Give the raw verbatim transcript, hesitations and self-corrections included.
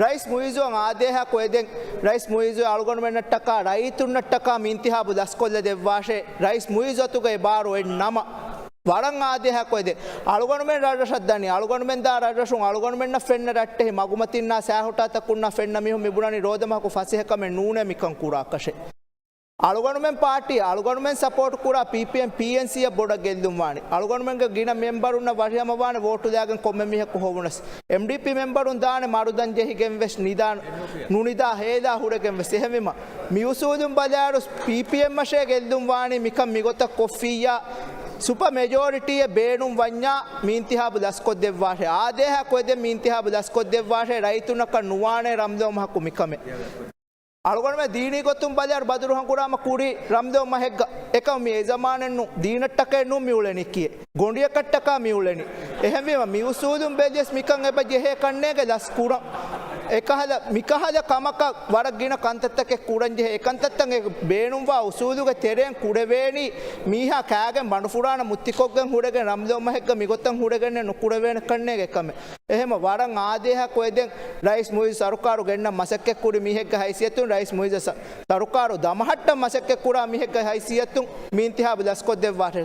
ރައީސް މުއިއްޒުއަށް އާދޭހަކު އެދެން، ރައީސް މުއިއްޒު އަޅުގަނޑުމެންނަށްޓަކާ ރައްޔިތުންނަށްޓަކާ މި އިންތިހާބު ލަސްކޮށްލަދެއްވާށޭ. ރައީސް މުއިއްޒު އަތުގައި ބާރު އޮތް ނަމަ، ވަރަށް އާދޭހަކު އެދެން. އަޅުގަނޑުމެން ރަށްރަށަށް ދަނީ، އަޅުގަނޑުމެން ދާ ރަށްރަށުން، އަޅުގަނޑުމެންނަށް ފެންނަ ރައްޓެހި މަގުމަތިންނާ ސާހުޓާތަކުންނާ ފެންނަ މީހުން މިބުނަނީ ރޯދަމަހަކު ފަސޭހަކަމެއް ނޫނޭ މިކަން ކުރާކަށެއް. އަޅުގަނޑުމެން ޕާޓީ، އަޅުގަނޑުމެން ސަޕޯޓް ކުރާ ޕީޕީއެމް، ޕީއެންސީއަށް ބޮޑަށް ގެއްލުން ވާނީ. އަޅުގަނޑުމެންގެ ގިނަ މެމްބަރުންނަށް ވަށިހަމަވާނެ ވޯޓުލާގެން ކޮންމެ މީހަކު ހޮވުނަސް. އެމްޑީޕީ މެމްބަރުން ދާނެ މަރުދަން ޖެހިގެން ވެސް ނިދާ، ނުނިދާ ހޭލާ ހުރެގެން ވެސް. އެހެންވީމަ، މި އުސޫލުން ބަލާއިރު ޕީޕީއެމްއަށޭ ގެއްލުން ވާނީ މިކަން މިގޮތަށް ކޮށްފިއްޔާ، ސުޕަ މެޖޯރިޓީއެއް ބޭނުން ވަންޏާ މި އިންތިހާބު ލަސްކޮށްދެއްވާށޭ. އާދޭހަކު އެދެން މި އިންތިހާބު ލަސްކޮށްދެއްވާށޭ. ރައްޔިތުންނަކަށް ނުވާނޭ ރަމްލޯ މަހަކު މިކަމެއް. އަޅުގަނޑުމެން ދީނީ ގޮތުން ބަލާއިރު ބަދުރު ހަނގުރާމަ ކުރީ ރަމްލޯ މަހެއްގަ. އެކަމް މި އެ ޒަމާނެއް ނޫން، ދީނަށްޓަކައެއް ނޫން މި އުޅެނީ ކިޔޭ. ގޮނޑިއަކަށްޓަކާ މި އުޅެނީ. އެހެންވީމަ މި އުސޫލުން ބެލިޔަސް މިކަން އެބަ ޖެހޭ ކަންނޭގެ ލަސް ކުރަން. އެކަހަލަ، މިކަހަލަ ކަމަކަށް ވަރަށް ގިނަ ކަންތައްތަކެއް ކުރަން ޖެހޭ. އެ ކަންތައްތައް އެ ބޭނުންވާ އުސޫލުގެ ތެރެއިން ކުޑަވޭނީ. މީހާ ކާގެން ބަނޑުފުރާނަ މުއްތިކޮށްގެން ހުރެގެން ރަމްލޯ މަހެއްގަ މިގޮތަށް ހުރެގެންނެއް ނުކުޑަވޭނެ ކަންނޭގެ ކަމެއް. އެހެމަ ވަރަށް އާދޭހަކު އެދެން ރައީސް މުއިއްޒު ސަރުކާރު ގެންނަ މަސައްކަތްކުރި މީހެއްގެ ހައިސިއްޔަތުން ރައީސް މުއިއްޒަށް ސަ-، ސަރުކާރު ދަމަހައްޓަން މަސައްކަތްކުރާ މީހެއްގެ ހައިސިއްޔަތުން މި އިންތިހާބު ލަސްކޮށްދެއްވާށޭ.